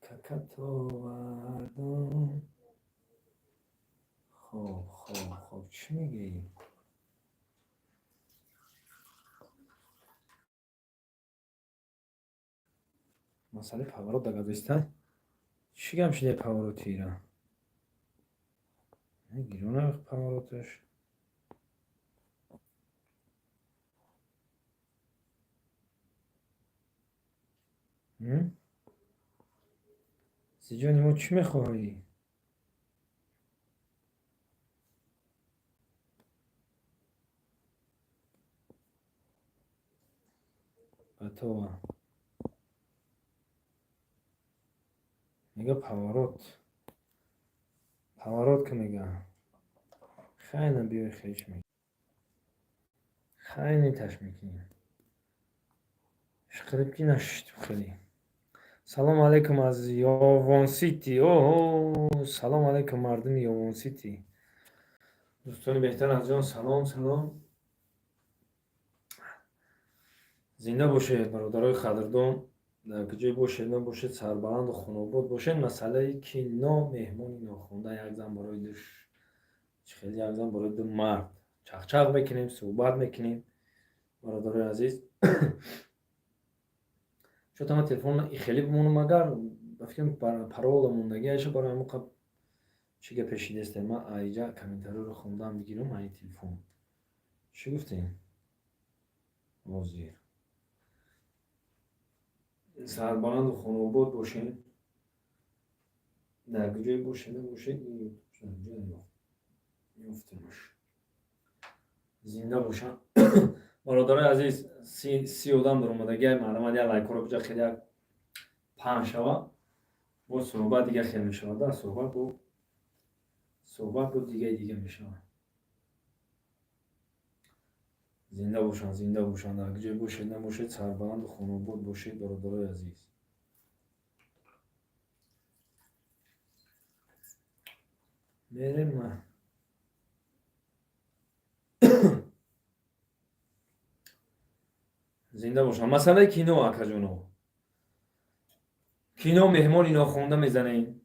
Какат овардам. Хоб, хоб, хоб, чӣ мегӯӣ? Масъалаи поворот дагазиста, чӣ гап шуда повороти ира? Гирона повороташ. Зиҷони мо, чӣ мехоҳӣ? Готово. Мега поворот. Поворот ка мега. Хайна, биёй, хеш мега. Хайне таш мекунем. Шқариб ки нашишту хеле. Салом алейкум аз Ёвон Сити. Оҳо, салом алейкум, мардуми Ёвон Сити. Дӯстони беҳтар аз ҷон, салом, салом. Зинда бошед, бародарои қадрдон. Дар куҷое бошед, набошед, сарбаланду хунобод бошед. Масъалаи кино, меҳмони нохонда, як зан барои ду, хеле як зан барои ду мард. Чақчақ мекунем, суҳбат мекунем, бародарои азиз. Чӯта ман телефон хеле бимонам, агар ба фикрам парола мондагӣ аша, барои ҳамон қаб чӣ гапе шидестем. Ман айҷа комментариёро хондам бигирам ай телефон. Чӣ гуфтем? Ҳозир. Сарбаланду хонобод бошед. Дар куҷое бошед, набошед, ёфтемаш. Зинда бошанд. Бародарои азиз, 30 одам даромадагиай, марҳамат, як лайкҳоро биҷа, хеле як паҳн шава, боз суҳбат дига хел мешавад, суҳбат бо дигаи дига мешавад. Зинда бошанд, зинда бошанд. Дар куҷое бошед, набошед, сарбаланду хонобод бошед, бародарои азиз. Мерем. Зинда бошам. Масъалаи кино, акаҷоно, кино меҳмони нохонда мезанем.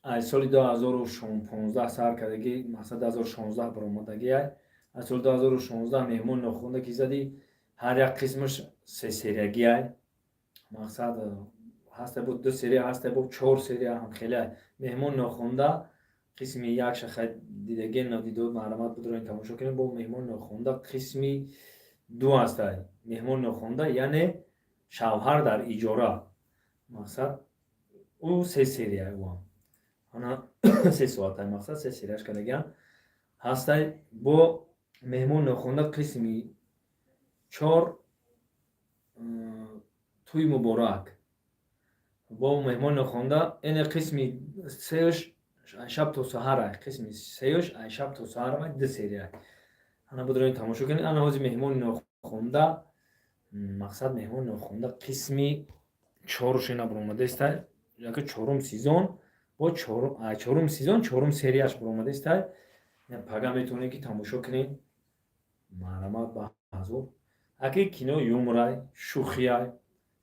Аз соли 2015 сар кардагӣ, масалан, 2016 баромадагӣ. Аз соли 2016 меҳмони нохонда ки задӣ, ҳар як қисмаш се сериягиай. Мақсад, ҳаста бо ду серия, ҳаста бо чор серия ҳам хеле. Меҳмони нохонда қисми якша хай дидаген, надидо, марҳамат, бидроин, тамошо кунем. Бо меҳмони нохонда қисми ду ҳастай. Меҳмони нохонда, яъне шавҳар дар иҷора, мақсад, ӯ се серия, ӯам ана 3 соатай, мақсад, се серияш кардагиам ҳастай. Бо меҳмони нохонда қисми чор, тӯй муборак. Бо меҳмони нохонда эне қисми сеюш шаб то саҳар, қисми сеюш ай шаб то саҳар, ду серия. Ана будроин, тамошо кунед. Ана ҳозир меҳмони нохонда, мақсад, меҳмони нохонда қисми чоруш ина баромадаистай, яка чорум сезон, бо чорум сезон чорум серияш баромадаистай. Пага метавонед ки тамошо кунед, марҳамат, ба ҳазур. Аки кино юморай, шӯхиай,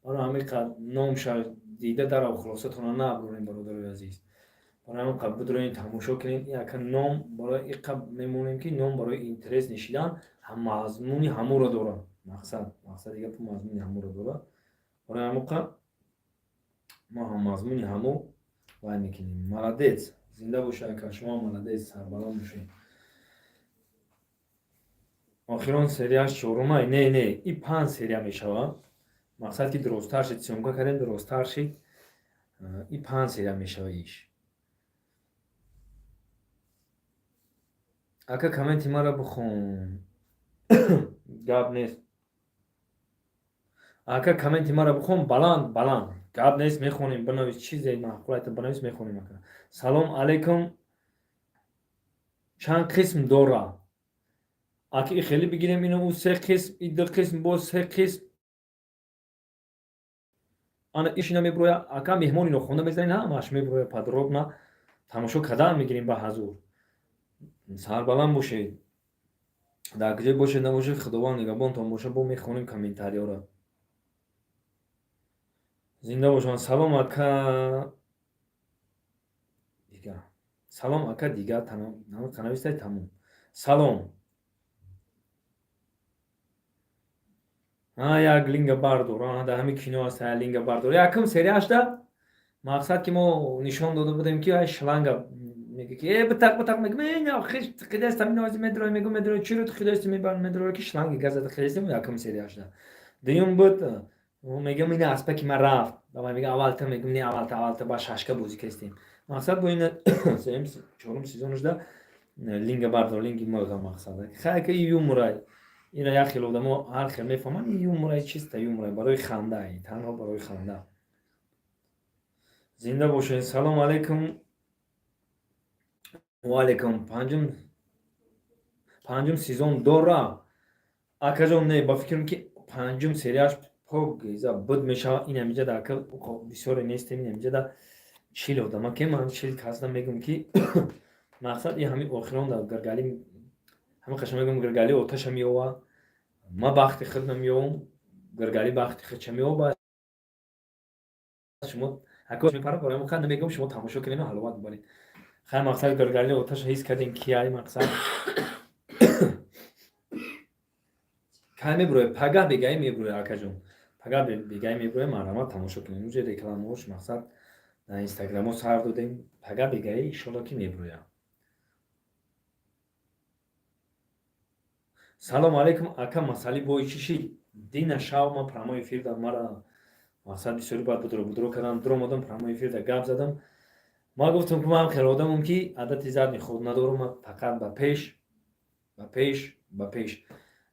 барои ҳамин қад номша дида дарав хулосатона набурем, бародарои азиз. Барои ҳамин қад бидроин, тамошо кунед. Яка ном барои иқа мемонем, ки ном барои интерес нишидан, мазмуни ҳамуро дорад. Мақсад, гапу мазмуни ҳамуро дорад. Барои ҳамин қад мо ҳам мазмуни ҳаму вай мекунем. Молодец, зинда боша, ака, шумо молодец, сарбаланд бошед. Охирон серияш чорумай? Не, не, и панҷ серия мешавад. Мақсад, ки дуросттар шид, съёмка кардем, дуросттар шид, и панҷ серия мешава иш. Ака, комменти маро бихон. Гап нест, ака, комменти маро бихон. Баланд, баланд, гап нест, мехонем. Бинавис, чизе маъқулайта бинавис, мехонем, ака. Салом алейкум. Чанд қисм дора, аки? И хеле бигирем, ино ӯ се қисм, и ду қисм, боз се қисм, ана ишина мебуроя. Ака, меҳмони нохонда мезанед, ҳамааш мебуроя, подробно тамошо кардан мегирем. Ба ҳазур, сарбаланд бошед. Дар куҷое бошед, набошед, Худованд нигаҳбонтон бошад. Бо мехонем комментариёро. Зинда бошанд. Салом, ака, дига салом, ака, дига навистай, тамом. Салом. Як линга бардор, дар ҳамин кино аст, линга бардор. Якум серияшда мақсад, ки мо нишон дода будем, ки шланга мега, ки э битақ битақ мега, хидестам, инози медрои, мегу медрои, чиро ту хидести, медрои, ки шланги газада хидестем. Якум серияшда. Дуюм буд, мегам, ина аспаки ман рафт, ба мега, аввалта, мегум, не, аввалта, аввалта ба шашка бозӣ кестем. Мақсад, бо ина сеюм, чорум сезонашда линга бардор, линги мага. Мақсад, хай, ки юморай, ина як хел одамо ҳар хел мефаҳманд. Юморай, чиста юморай, барои ханда, танҳо барои ханда. Зинда бошед. Салом алейкум. Ваалейкум. Панҷум сезон дора, акаҷон? Не, ба фикрам, ки панҷум серияш пок геза буд мешава. Ин ҳамиҷада, ака, бисёре нестем, ин ҳамиҷада 40 одама, ки ман 40 касда мегум, ки мақсад, ин ҳами охирон дар гаргали ҳами қаша мегум, гаргали оташа меёва, ма бахти худ намеёвам, гаргали бахти худша меёва. Шумо ака мепарам, барои мо намегум, шумо тамошо кунед, ҳаловат бибаред. Хай, мақсад, гаргали оташа ҳис кардем, кияй. Мақсад, кай мебуроe? Пагаҳ бегаи мебуроe, акаҷон, пагаҳ бегаи мебуроe. Марҳамат, тамошо кунед. Уҷа рекламаош, мақсад, дар инстаграмо сар додем. Пагаҳ бегаи, иншолло, ки мебуроям. Салом алейкум, ака. Масъали бои чӣ шид? Дина шав ма прямой эфир да мара, мақсад, бисёри баъд будро будро кардам, дуромадам, прямой эфир да гап задам. Ма гуфтам, ки ман хел одамам, ки адати задний ход надорам. Ма фақат ба пеш, ба пеш, ба пеш.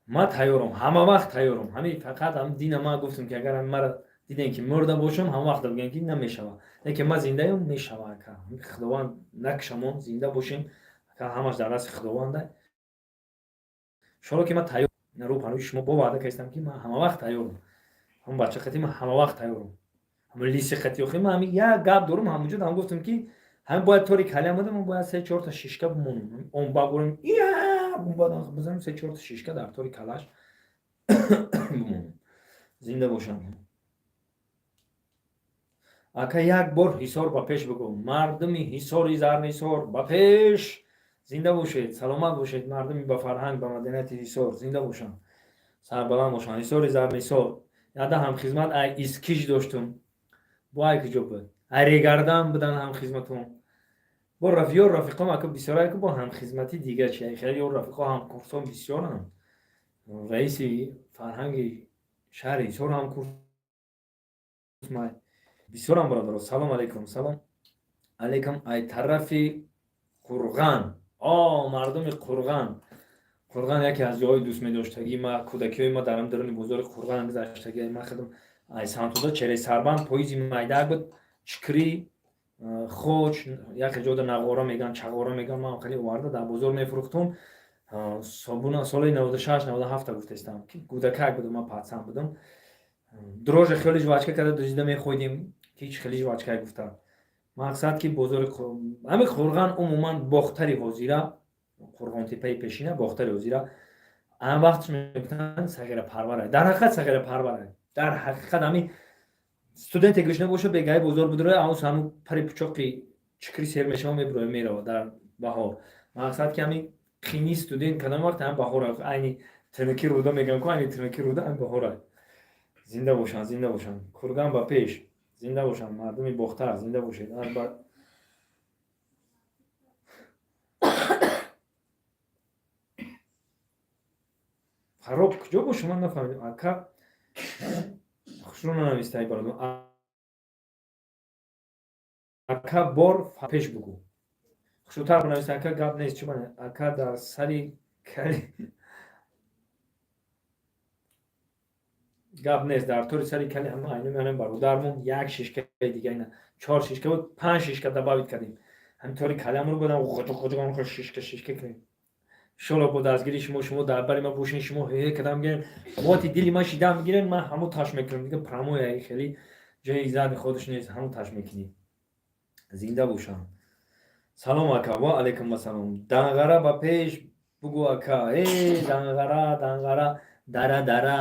Ма тайёрам, ҳама вақт тайёрам. Ҳами фақат ҳам дина ма гуфтам, ки агар мара дидем, ки мурда бошам, ҳама вақт бигӯям, ки намешава, лекин ма зиндаям, мешава, ака. Худованд накушамон, зинда бошем, ака, ҳамаш дар дасти Худованда. Иншолло, ки ма тайёр рӯ панои шумо бо ваъда кардам, ки ман ҳама вақт тайёрам. Ҳамон бача қати ман ҳама вақт тайёрам, ҳамон лиси қати. Охи, ман ҳамин як гап дорам, ҳамонҷо ҳам гуфтам, ки ҳамин бояд тори калям будам, ман бояд се чорта шишка бимонам, он ба бурем, бизанем, се чорта шишка дар тори калаш бимонам. Зинда бошам. Ака, як бор «Ҳисор ба пеш» бигӯ. Мардуми Ҳисори Зарнисор, ба пеш! Зинда бошед, саломат бошед. Мардуми ба фарҳанг, ба маданияти Ҳисор зинда бошанд, сарбаланд бошанд. Ҳисори Зарнисор. Яда ҳамхизмат ай Искиш доштум, бо ай куҷо буд, ай Регардан будан ҳамхизматон. Бо ёр рафиқом, ака, бисёр, ка бо ҳамхизматӣ дига чи, хеле ёр рафиқо, ҳамкурсон бисёранд. Раиси фарҳанги шаҳри Ҳисор ҳамкурс бисёрам. Бародаро, салом алейкум. Салом алейкум, ай тарафи Қурған. О, мардуми Қурған! Қурған яке аз ҷоҳои дӯстмедоштагӣ ма. Кӯдакиҳои ма дар даруни бозори Қурған гузаштагӣ. Ма худам ай самтуда, через сарбанд, поизи майдак буд, чикрӣ, хоч, яке ҷода нағора меган, чағора меган. Ман хеле оварда дар бозор мефурӯхтум собуна. Соли 96, 97 гуфтестам, ки кӯдакак будам, ман пацан будам. Дрожжи хеле жвачка карда дузида мехӯрдем, ки ҳеч хеле жвачка гуфтам. Мақсад, ки бозори ҳами Қурған, умуман Бохтари ҳозира, Қурғонтепаи пешина, Бохтари ҳозира, ан вақтш мегуфтанд сағирапарвара. Дар ҳақиқат сағирапарвара. Дар ҳақиқат ҳами студенте гӯшна боша, бегаи бозор будроя, ҳамун ҳамун пари пучоқи чикри сер мешава, мебуроя, мерава дар баҳор. Мақсад, ки ҳами қини студент кадом вақт? Ҳам баҳор, айни тирнаки рӯда мегӯям ку, айни тирнаки рӯда ҳами баҳора. Зинда бошанд, зинда бошанд. Курган ба пеш! Зинда бошанд мардуми Бохтар, зинда бошед. Хароб куҷо боша, ман нафаҳмидам, ака. Хушрӯ нанавистай, бародам. Ака, бор пеш бугӯ, хушрӯтар бинависа, ака. Гап нест, чӣ ака, дар сари кали гап нест, дар тори сари кали ҳама айно меонем. Бародармон як шишкаи дига, ина чор шишка буд, панҷ шишка добавить кардем. Ҳами тори калиамро будам, ғуҷ шишка шишка кардем. Иншолло, бо дастгири шумо, шумо дар бари ма бошен, шумо ҳе кадам гирен, қуввати дили ма шидам гирен, ман ҳамо таш мекунам. Дига прямой хеле ҷои задний ходаш нест, ҳамо таш мекунӣ. Зинда бошам. Салом, ака. Ва алайкум ассалом. «Данғара ба пеш» бугӯ, ака. Э, Данғара, Данғара, дара дара,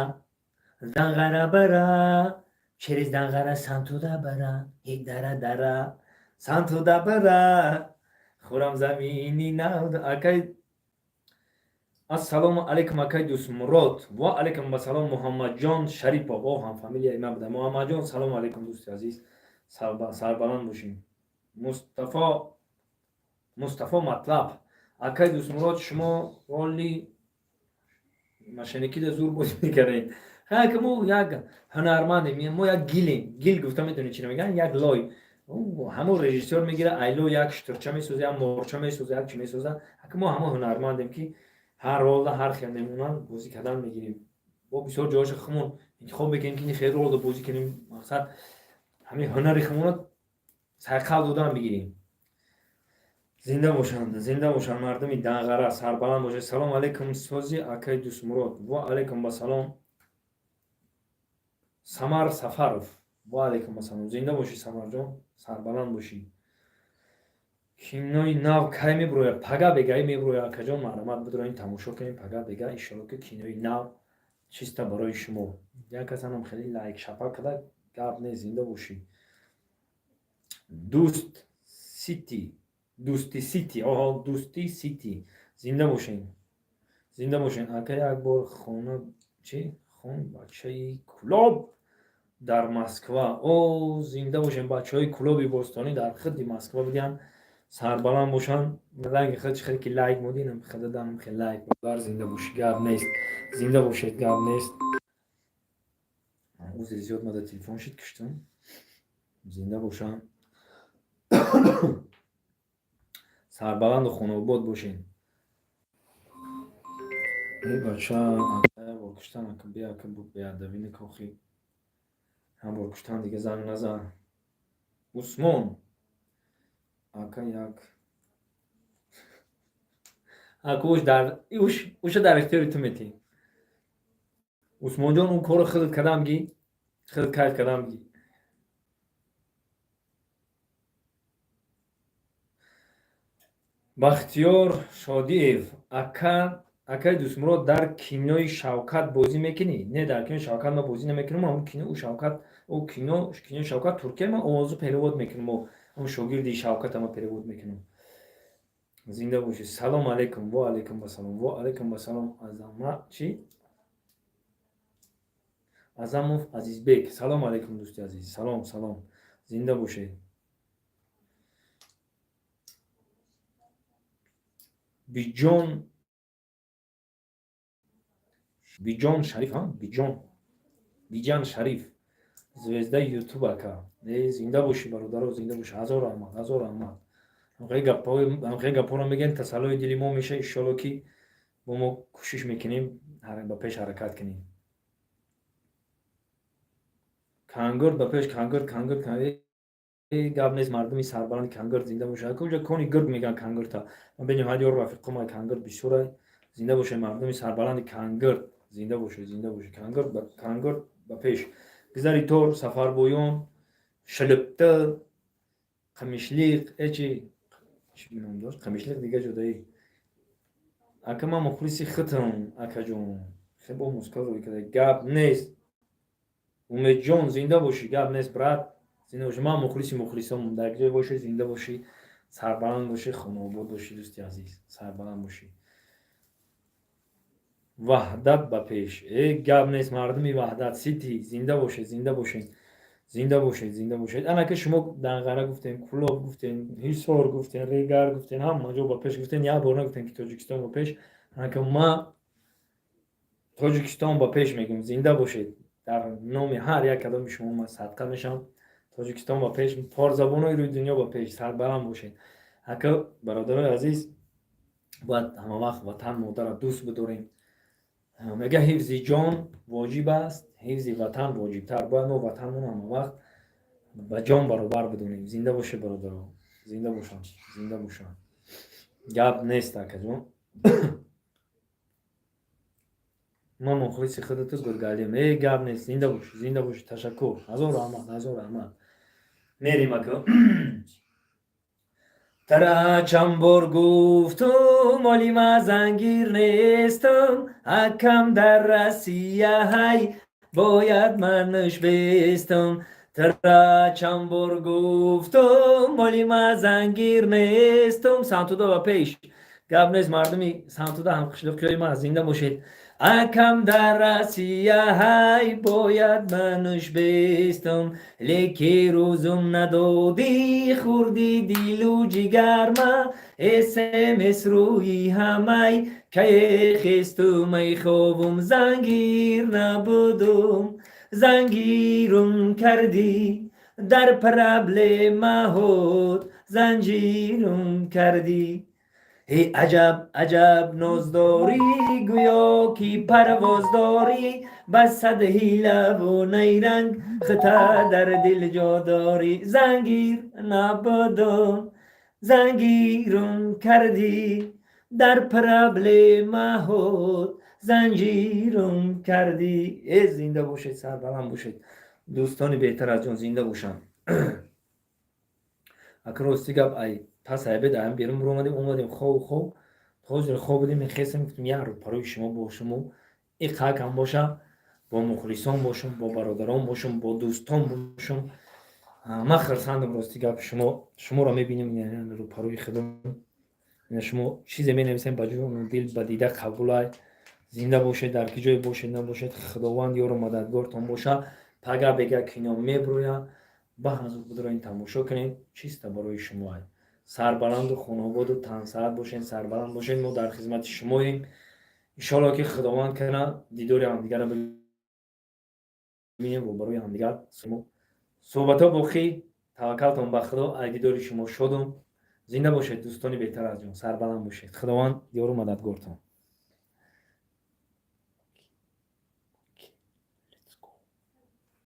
Данғара бара. Через Данғара сантуда бара, дара дара сантуда бара, хӯрам замини нав. Акай, ассалому алайкум, акай Дӯстмурод. Ва алайкум ассалом, Муҳаммадҷон Шарипов. О, ҳам фамилияи ман буда. Муҳаммадҷон, салому алайкум, дӯсти азиз, сарбаланд бошем. Мустафо, Мустафо Матлаб. Акай Дӯстмурод, шумо роли мошенникида зур бозӣ мекардед. Ки мо як ҳунармандем, мо як гилем. Гил гуфта метавонед, чи мегӯянд, як лой. Ҳамон режиссёр мегира, айло як шутурча месоза, як морча месоза, як чи месоза. Ки мо ҳамон ҳунармандем, ки ҳар ролда ҳар хел мемонанд, бозӣ кардан мегирем. Бо бисёр ҷоҳоша хумон интихоб мекунем, ки ин хел ролда бозӣ кунем. Мақсад, ҳамин ҳунари хумонро сайқал додан бигирем. Зинда бошанд, зинда бошанд мардуми Данғара, сарбаланд бошед. Салом алейкум, сози, акай Дӯстмурод. Ва алейкум ассалом, Самар Сафаров. Ва алейкум ассалом, зинда бошӣ, Самарҷон, сарбаланд бошӣ. Кинои нав кай мебурояд? Пага бегаи мебурояд, акаҷон, марҳамат, бидроин, тамошо кунем. Пага бега, иншолло, ки кинои нав чиста барои шумо. Як касанам хеле лайк шапа када, гап не, зинда бошӣ. Дӯст Сити, Дӯсти Сити, оҳо, Дӯсти Сити, зинда бошен, зинда бошен. Ака, як бор хона чи хон, бачаи Кулоб дар Москва. О, зинда бошен, бачаҳои Кулоби бостонӣ дар хидди Москва будиянд, сарбаланд бошанд. Ранги худ хеле ки лайк модинам, хедаданам хеле лайк бар. Зинда бошӣ, гап нест, зинда бошед, гап нест. Узри зиёд, мада телефон шид, киштам. Зинда бошанд, сарбаланду хонаобод бошед. Э, бача, бор куштан, ака, бия, ака, беадабӣ накохӣ. Ҳам бор куштан, дига занг назан. Усмон ака, як ака, уш дар уша дар ихтиёри ту метӣ. Усмонҷон, он корро худат кардам ги, худат кайф кардам ги. Бахтиёр Шодиев. Ака, акаи Дӯстмурод, дар кинои Шавкат бозӣ мекунӣ? Не, дар кинои Шавкат ман бозӣ намекунам. Ҳамн кино ӯ Шавкат, ӯ кино, кинои Шавкат Туркия, ман овозу перевод мекунам. Ҳамн шогирди Шавката ман перевод мекунам. Зинда бошед. Салом алейкум. Ва алейкум ассалом, ва алейкум ассалом. Азама чи, Азамов Азизбек, салом алейкум, дӯсти азиз, салом, салом, зинда бошед. Биҷон, Биҷон Шариф, Биҷон, Биҷан Шариф, звездаи Ютуб, ака. Э, зинда бошӣ, бародаро, зинда бошӣ, ҳазор раҳмат, ҳазор раҳмат. Ҳамхел гапҳоро мегӯянд, тасаллои дили мо меша. Иншолло, ки бо мо кӯшиш мекунем, ба пеш ҳаракат кунем. Кангурд ба пеш, кангурд, кангурд, гап нест. Мардуми сарбаланди Кангурд зинда бошад. Куҷа кони гург мегӯянд Кангурта. Ман бениҳоят ёр рафиқома Кангурд бисёра. Зинда бошед, мардуми сарбаланди Кангурд, зинда бошед, зинда бошед. Кангурд, Кангурд ба пеш. Гузари Тор, Сафарбоён, Шилибта, Қамишлиқ, эчи чӣ ном дошт, Қамишлиқ дига ҷодаи. Ака, ман мухлиси хитам, акаҷон, хебо Москва рӯй карда. Гап нест, Умедҷон, зинда бошӣ, гап нест, брат, зинда бошӣ. Ман мухлиси мухлисом. Дар ҷое бошӣ, зинда бошӣ, сарбаланд бошӣ, хонаобод бошӣ, дӯсти азиз, сарбаланд бошӣ. Ваҳдат ба пеш. Э, гап нест, мардуми Ваҳдат Сити, зинда бошед, зинда бошед, зинда бошед, зинда бошед. Анака шумо Данғара гуфтем, Кулоб гуфтем, Ҳисор гуфтем, Регар гуфтем, ҳама ҷо ба пеш гуфтем, як бор нагуфтем, ки Тоҷикистон ба пеш. Анака ма Тоҷикистон ба пеш мегӯм. Зинда бошед. Дар номи ҳар як кадоми шумо ман садқа мешавам. Тоҷикистон ба пеш, форзабонои рӯи дунё ба пеш, сарбаланд бошед. Ака, бародарои азиз, бояд ҳамавақт ватан модарро дӯст бидорем. Мега, ҳифзи ҷон воҷиб аст, ҳифзи ватан воҷибтар. Бояд мо ватанмон ҳамавақт ба ҷон баробар бидонем. Зинда бошед, бародаро, зинда бошанд, зинда бошанд. Гап нест, акаҷон. Ман мухлиси худату гургалиам. Э, гап нест, зинда бошӣ, зинда бошӣ, ташаккур, ҳазор раҳмат, ҳазор раҳмат. Мерем, ака. Тара чанд бор гуфтум, оли ма зангир нестам, акам дар Россия ҳай. Бояд манш бестам. Тра чанд бор гуфтум, моли ма зангир нестум. Сантуда ба пеш, гап нест. Мардуми Сантуда, ҳамқишлоқиҳои ма, зинда бошед. Акам дар Россия ҳай, бояд мануш бестам, леки рӯзум надодӣ, хурди дилу ҷигарма. СМС рӯи ҳамай, кае хестумай хобум, зангир набудум, зангирум кардӣ, дар проблемаҳот занҷирум кардӣ. Эй, аҷаб, аҷаб ноз дорӣ, гӯё ки парвоз дорӣ, ба сад ҳилаву найранг хита дар дил ҷо дорӣ. Зангир набудум, зангирум кардӣ, дар проблемаҳот занҷирум кардӣ. Э, зинда бошед, сарбаланд бошед, дӯстони беҳтар аз ҷон, зинда бошанд. Ака, рости гап, ай пас айбед аям берун биромадем, омадем, хоб, хоб, ҳозир хоб будем, хестем, гуфтем, як рӯпарои шумо бошуму иқакам боша, бо мухлисон бошум, бо бародарон бошум, бо дӯстон бошум. Ман хирсандам, рости гап, шумо, шуморо мебинем рӯпарои худам. Шумо чизе менависем, ба ҷону дил, ба дида қабулай. Зинда бошед, дар ки ҷое бошед, набошед, Худованд ёру мададгортон боша. Пага бега кино меброя, ба ҳазур будро ин тамошо кунед, чиста барои шумо. Сарбаланду хонободу тансаҳат бошед, сарбаланд бошед. Мо дар хизмати шумоем. Иншоалло, ки Худованд кана, дидори ҳамдигарро бибинем, рӯбарои ҳамдигар. Суҳбатҳо боқӣ. Таваккалтон ба Худо. Ай дидори шумо шодум. Зинда бошед, дӯстони беҳтар аз ҷон, сарбаланд бошед. Худованд ёру мададгортон.